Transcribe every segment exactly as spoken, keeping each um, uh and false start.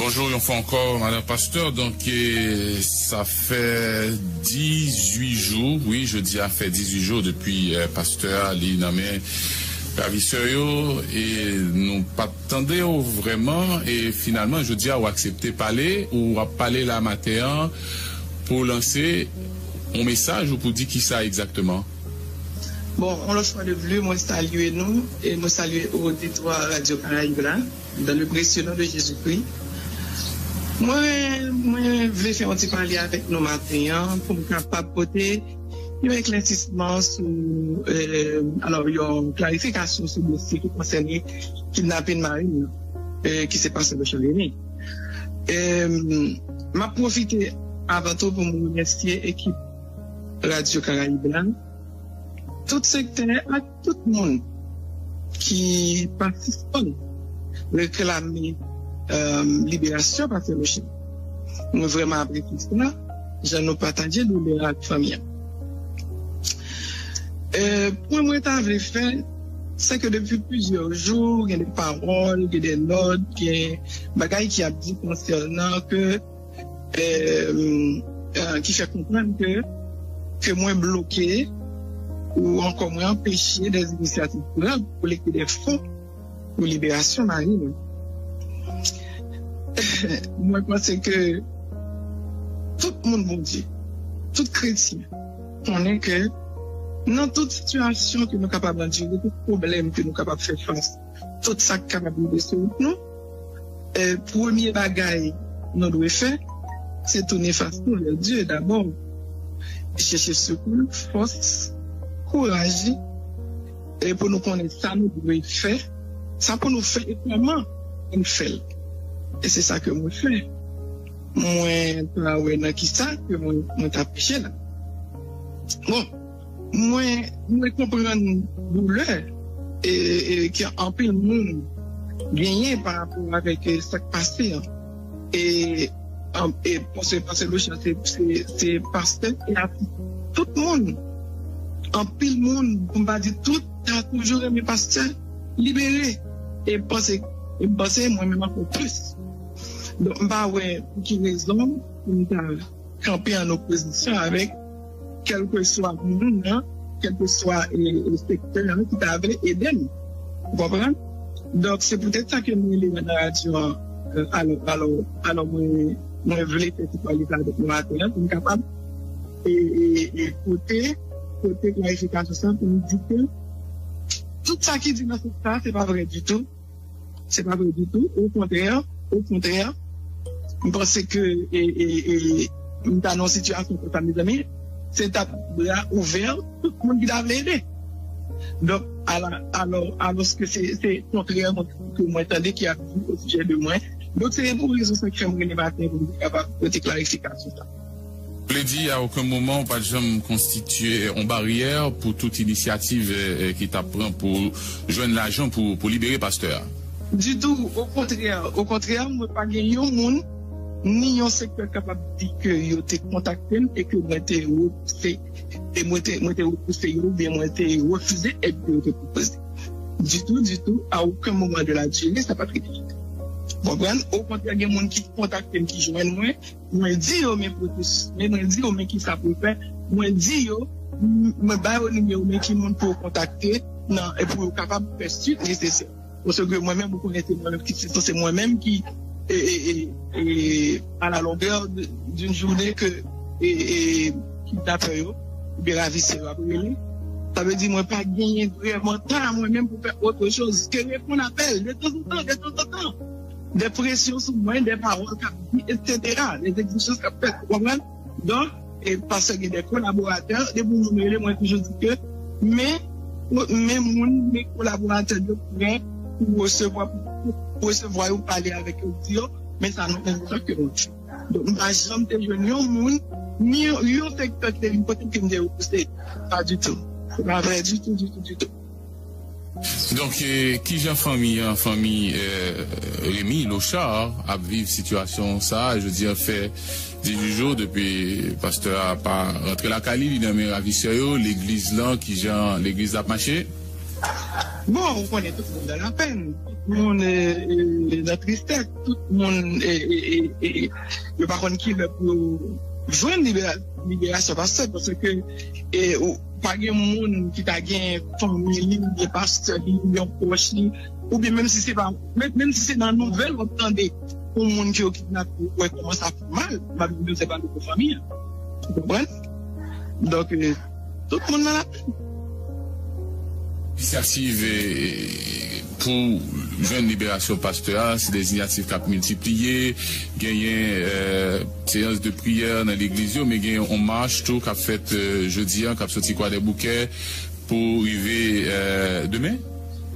Bonjou yon fwa ankò, madan pastè. Donk, eh, sa fè dizuit jou, wi, jodi a fè dizuit jou depi, eh, pastè a li nan men ravisè yo, e nou pa t tande w vrèman, e finalman, jodi a, w aksepte pale, ou w ap pale la maten an pou lanse yon mesaj ou pou di kisa egzakteman? Bon, yon lòt fwa de pli, mwen salye nou e mwen salye oditwa Radio Caraïbe la, dans le précieux nom de Jésus-Christ. Mwen, mwen vle fè yon ti pale avèk nou maten an pou m kapab pote yon eklèsisman sou, eh, alò, yon klarifikasyon sou dosye ki konsène kidnapin mari m nan, eh, ki se pastè Lochard Remy. Eh, m ap pwofite avan tou pou m remèsye ekip Radio Caraïbe la, tout sektè ak tout moun ki pa sispann reklame, euh, liberasyon pastè Lochard. Mwen vrèman apresye sa, jan nou pataje doulè ak fanmi an. Euh, pwen mwen ta vle fè, se ke depi plizyè jou, gen de pawòl, gen de nòt, gen bagay ki ap di konsènan ke, euh, euh, ki fè konprann ke, ke mwen bloke ou ankò mwen anpeche de inisyativ pran pou kolekte de fon pou liberasyon mari mwen. Mwen panse ke tout moun Bondye, tout kretyen, konnen ke nan tout sitiyasyon ke nou kapab andire, tout pwoblèm ke nou kapab fè fas, tout sa k kapab rive sou wout nou, eh, premye bagay nou dwe fè, se tounen fas nou vè Dye dabò. Chèche sekou, fòs, kouraj, e pou nou konnen sa nou dwe fè, sa pou nou fè e kòman pou n fè l. E se sa ke mwen fè. Mwen pa wè nan kisa ke mwen, mwen ta peche la. Bon, mwen, mwen konprann doulè e, e ke anpil moun genyen pa rapò avèk, e, sa k pase an. E, an, e pastè, pastè Lochard se, se, se pastè e atis. Tout moun, anpil moun, pou m pa di tout, ta toujou renmen pastè libere. E m panse, e m panse mwen menm ankò plis. Donk, m pa wè pou ki rezon pou m ta kanpe an opozisyon avèk kèlkeswa moun nan, kèlkeswa, e, e, sektè an ki ta vle ede m. Ou konprann? Donk, se poutèt sa ke mwen rele nan radyo an, e, alò, alò, alò, mwen, mwen vle fè ti pale sa avèk nou maten an, pou m kapab, e, e, e pote, pote klarifikasyon sa pou m di ke tout sa ki di nan sans sa, se pa vre ditou. Se pa vre ditou. Okontrè, okontrè, m panse ke, e, e, e, m ta nan yon sitiyasyon konsa, mezanmi, se t ap bra ouvè tout moun ki ta vle ede. Donk, ala, alò, alòske se, se kontrèman ke mwen tande ki ap di osijè de mwen. Donk, se pou rezon sa k fè m rele maten pou m te kapab pote klarifikasyon sa. Vle di, a okenn moman, ou pa t janm konstitye yon baryè pou tout inisyativ, eh, eh, ki t ap pran pou jwenn lajan pou, pou libere pastè a? Ditou, okontrè, okontrè, mwen pa gen yon moun, ni yon sektè k kapab di ke yo te kontakte m e ke mwen te repouse, e mwen te, mwen te repouse yo, oubyen mwen te refize èd ke yo te pwopoze. Ditou, ditou, a okenn moman de la dire, sa pa t rive. Konprann? Okontrè, gen moun ki kontakte m, ki jwenn mwen, mwen di yo men pwosesis, men mwen di yo men kisa pou yo fè, mwen di yo, m- mwen ba yo nimewo men ki moun pou yo kontakte nan, e pou yo kapab fè swit nesesè. Paske mwen menm, ou konnen se mwen menm ki, se, se mwen menm ki, e, e, e, e, à la longueur de- d'une journée ke, e, e, kidnapè yo, oubyen ravisè yo ap rele. Sa vle di mwen pa genyen vrèman tan mwen menm pou fè otre choz ke reponn apèl de tanzantan, de tanzantan. De presyon sou mwen, de pawòl k ap di, etsetera, de egzijans k ap fèt, ou konprann? Donk, e, paske gen de kolaboratè, depi yon moun rele, mwen toujou di ke, men, men moun, men kolaboratè yo prè pou resevwa, pou, pou resevwa yo, pale avèk yo, di yo, men sa nou, men sa ke nou di. Donk, m pa janm te jwenn yon moun, ni yon, yon sektè ki te vin kote m ke m te repouse. Pa ditou. Se pa vre ditou, ditou, ditou. Donk, eh, kijan fanmi an, fanmi, eh, Remy Lochard ap viv sitiyasyon sa a? Jodi a fè dizuit jou depi pastè a pa rantre lakay li, li nan men ravisè yo, legliz lan, kijan legliz la ap mache? Bon, ou konnen tout moun nan lapenn, tout moun e, e, nan tristès, tout moun e, e, e, e, yo pa konn kilè pou yo jwenn libera- liberasyon pastè, paske e, ou, pa gen moun ki ta gen fanmi li, oubyen pastè li, oubyen pwòch li, oubyen menm si se pa, menm, menm si se nan nouvèl w ap tande yon moun ki yo kidnape, ou wè kòman sa fè mal, m ap di se pa de fanmi an. Ou konprann? Donk, e, tout moun nan lapenn. Inisyativ e, pou jwenn liberasyon pastè a, se de inisyativ k ap miltipliye, genyen e, seyans de priyè nan legliz yo, men genyen yon mach tou k ap fèt e, jodi a, k ap soti Kwadèboukè pou rive e, demen.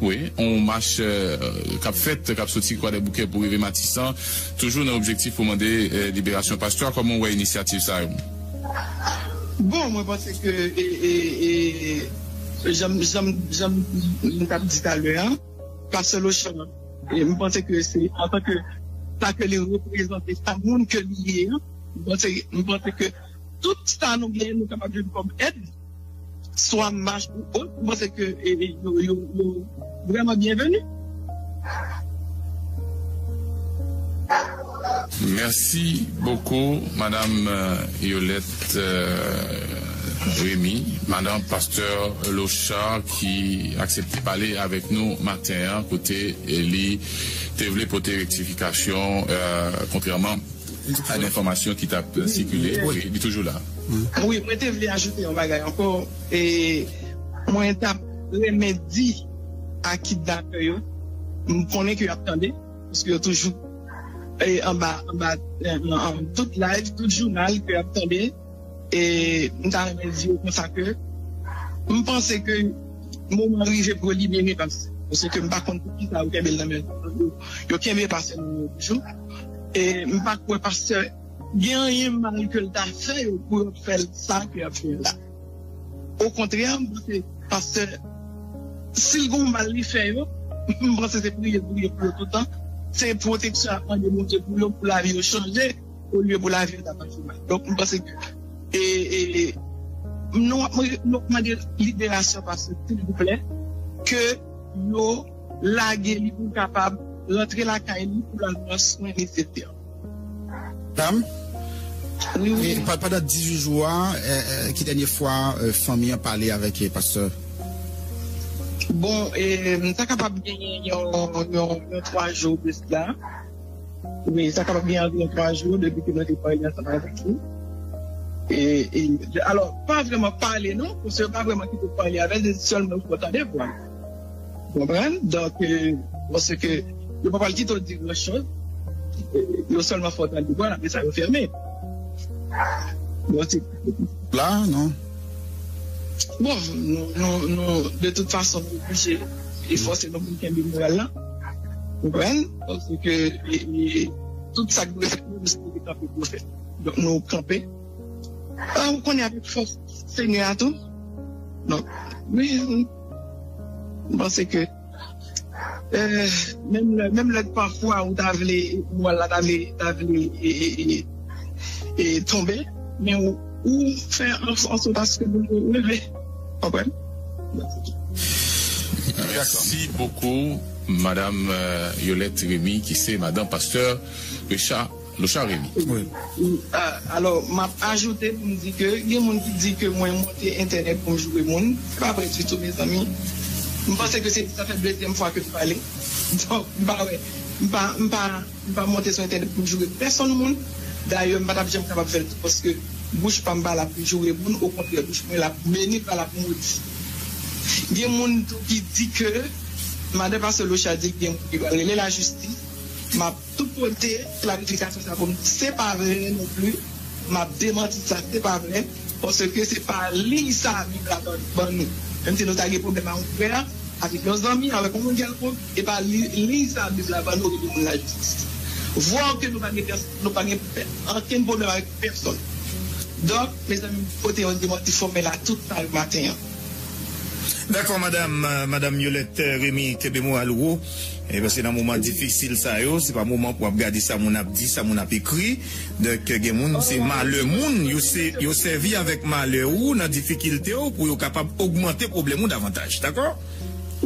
Wi, yon mach e, k ap fèt, k ap soti Kwadèboukè pou rive Matisan, toujou nan objektif pou mande e, liberasyon pastè a. Kòman w wè inisyativ sa yo? Bon, mwen panse ke e, e, e, jan m- jan m- jan m t ap di talè a, pastè Lochard, e, m panse ke se antanke sa ke li reprezante, sa moun ke li ye a, m panse, m panse ke tout sa nou genyen, nou kapab jwenn kòm èd, swa mach ou ot, m panse ke e, e, yo, yo, yo vrèman byenveni. Merci beaucoup, Madame euh, Yolette euh, Rémy, Madame Pasteur Lochard ki aksepte pale avèk nou maten an, kote li te vle pote rektifikasyon, euh, kontrèman a enfòmasyon ki t ap sikile. Wi, li toujou la. Wi, mwen te vle ajoute yon bagay ankò. E mwen t ap renmen di a kidnapè yo, m konnen ke y ap tande, paske yo toujou e, anba, anba e, an, an, tout live, tout jounal ke y ap tande. E m ta renmen di yo konsa ke m panse ke moman rive pou yo libere pastè. Paske m pa konn poukisa yo kenbe l nan men yo. Yo kenbe pastè nan men yo toujou. E m pa kwè pastè gen anyen mal ke l ta fè yo pou yo fè l sa ke y ap fè l la. Okontrè, m panse pastè, si l gon mal li fè yo, m panse se priye l priye pou yo toutan. Se pwoteksyon ap mande Bondye pou yo, pou lavi yo chanje, olye pou lavi yo ta pase mal. Donk, m panse ke e, e, nou, nou mande liberasyon pastè, silvouplè, ke yo lage li pou l kapab rantre lakay li pou l al pran swen nesesè. Dam? Wi, wi. E pa- pandan dizuit jou a, e, e, ki dènye fwa e, fanmi an pale avèk e, pastè? Bon, e, m ta kapab genyen yon, yon, yon twa jou de sila. Wi, sa kapab gen anviwon twa jou depi ke mwen te pale ansanm avèk li. E, e, alò, pa vrèman pale non, paske yo pa vrèman kite w pale avè l, se sèlman yo fè w tande vwa l. Ou konprann? Donk, e, paske yo pa pral kite w di gran choz, e, yo sèlman fè w tande vwa l, apre sa yo fèmen. Bon, se la, non? Bon, nou, nou, nou, de tout fason, nou oblije e fòse nou pou n kenbe moral la. Ou konprann? Paske e, e, tout sa k dwe fèt, nou, nou sipoze kanpe pou fèt. Donk, nou kanpe. Ah, ou konnen avèk fòs Senyè a tou. Donk, wi, m panse ke Eh, menm lè, menm lè pafwa ou ta vle, moral la ta vle, ta vle e, e, e, e tonbe, men ou, ou fè an, an sòt aske pou l leve. Konprann? Merci beaucoup, Madame euh, Yolette Rémy, ki se madan pastè Richard Lochard Rémy. Wi. Ah, alò, m ap ajoute pou m di ke gen moun ki di ke mwen monte entènèt pou m joure moun. Se pa vre ditou, mezanmi. M panse ke se, sa fè dezyèm fwa ke m pale. Donk, m pa wè. M pa, m pa, m pa monte sou entènèt pou m joure pèsonn moun. Dayè, m pa t ap janm kapab fè l tou, paske bouch pa m pa la pou joure moun. Okontrè, bouch mwen la pou beni, pa la pou modi. Gen moun tou ki di ke, madan pastè Lochard di gen moun ki pral rele lajistis. M ap tou pote klarifikasyon sa pou m di se pa vre non plis. M ap demanti sa, se pa vre. Paske se pa liy sa Bib la ban, ban nou. Menm si nou ta gen pwoblèm ak yon frè a, avèk yon zanmi, avèk yon moun kèlkonk, e pa li, liy sa Bib la ban nou rele moun lajistis. Vwa ke nou pa gen pès-, nou pa gen pè-, ankenn pwoblèm avèk pèsonn. Donk, mezanmi, pote yon demanti fòmèl a tout sa yo maten an. Dakò, madanm, madanm Yolette Rémy, kenbe moral ou wo. E paske nan moman difisil sa yo, se pa moman pou ap gade sa moun ap di, sa moun ap ekri. Donk, gen moun, se malè moun, yo se, yo sèvi avèk malè ou nan difikilte ou pou yo kapab ogmante pwoblèm ou davantaj. Dakò?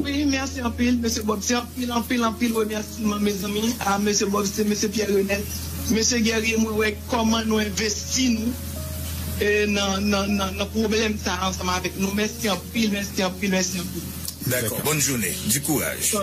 Wi, mèsi anpil, mesye Bob. Se anpil, anpil, anpil remèsiman, mezanmi, a mesye Bob, se mesye Pierre Renel, mesye Guerrier, mwen wè kòman nou envesti nou e nan, nan, nan, nan pwoblèm sa a ansanm avèk nou. Mèsi anpil, mèsi anpil, mèsi anpil. Dakò. Bonne journée. Du courage.